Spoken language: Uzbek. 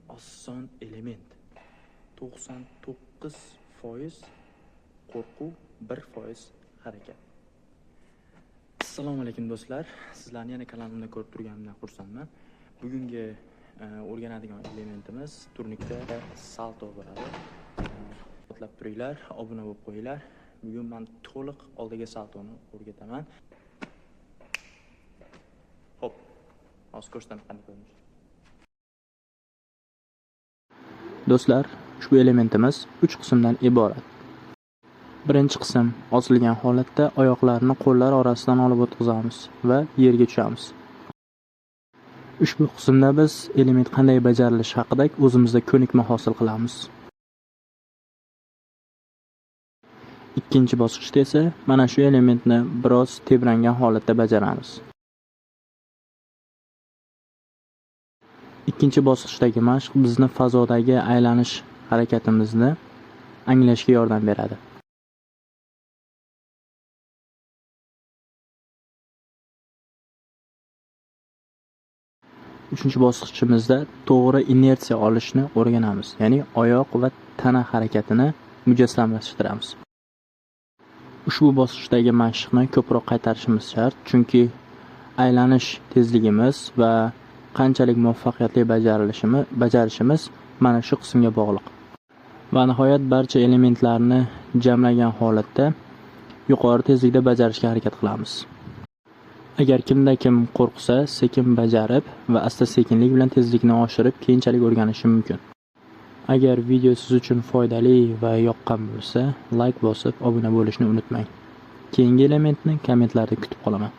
oson element. 99% qo'rquv, 1% harakat. Assalomu alaykum do'stlar. Sizlarni yana kanalimda ko'rib turganimdan xursandman. Bugungi o'rganadigan elementimiz turnikda salto bo'ladi. Otlab turinglar, obuna bo'lib qo'yinglar. Bugun men to'liq oldiga saltoni o'rgataman. Xo'p, hozir ko'rsataman qanday ko'rinishi. Do'stlar, ushbu elementimiz 3 qismdan iborat. Birinchi qism osilgan holatda oyoqlarni qo'llar orasidan olib o'tkazamiz va yerga tushamiz. Ushbu qismda biz element qanday bajarilishi haqida o'zimizda ko'nikma hosil qilamiz. Ikkinchi bosqichda esa mana shu elementni biroz tebrangan holatda bajaramiz. Ikkinchi bosqichdagi mashq bizni fazodagi aylanish harakatimizni anglashga yordam beradi. Uchinchi bosqichimizda to'g'ri inersiya olishni o'rganamiz, ya'ni oyoq va tana harakatini mujassamlashtiramiz. Ushbu bosqichdagi mashqni ko'proq qaytarishimiz shart, chunki aylanish tezligimiz va qanchalik muvaffaqiyatli bajarishimiz mana shu qismga bog'liq. Va nihoyat barcha elementlarni jamlagan holatda yuqori tezlikda bajarishga harakat qilamiz. Agar kimda-kim qo'rqsa, sekin bajarib va asta-sekinlik bilan tezlikni oshirib, keyinchalik o'rganishi mumkin. Agar video siz uchun foydali va yoqqan bo'lsa, like bosib, obuna bo'lishni unutmang. Keyingi elementni kommentlarda kutib qolaman.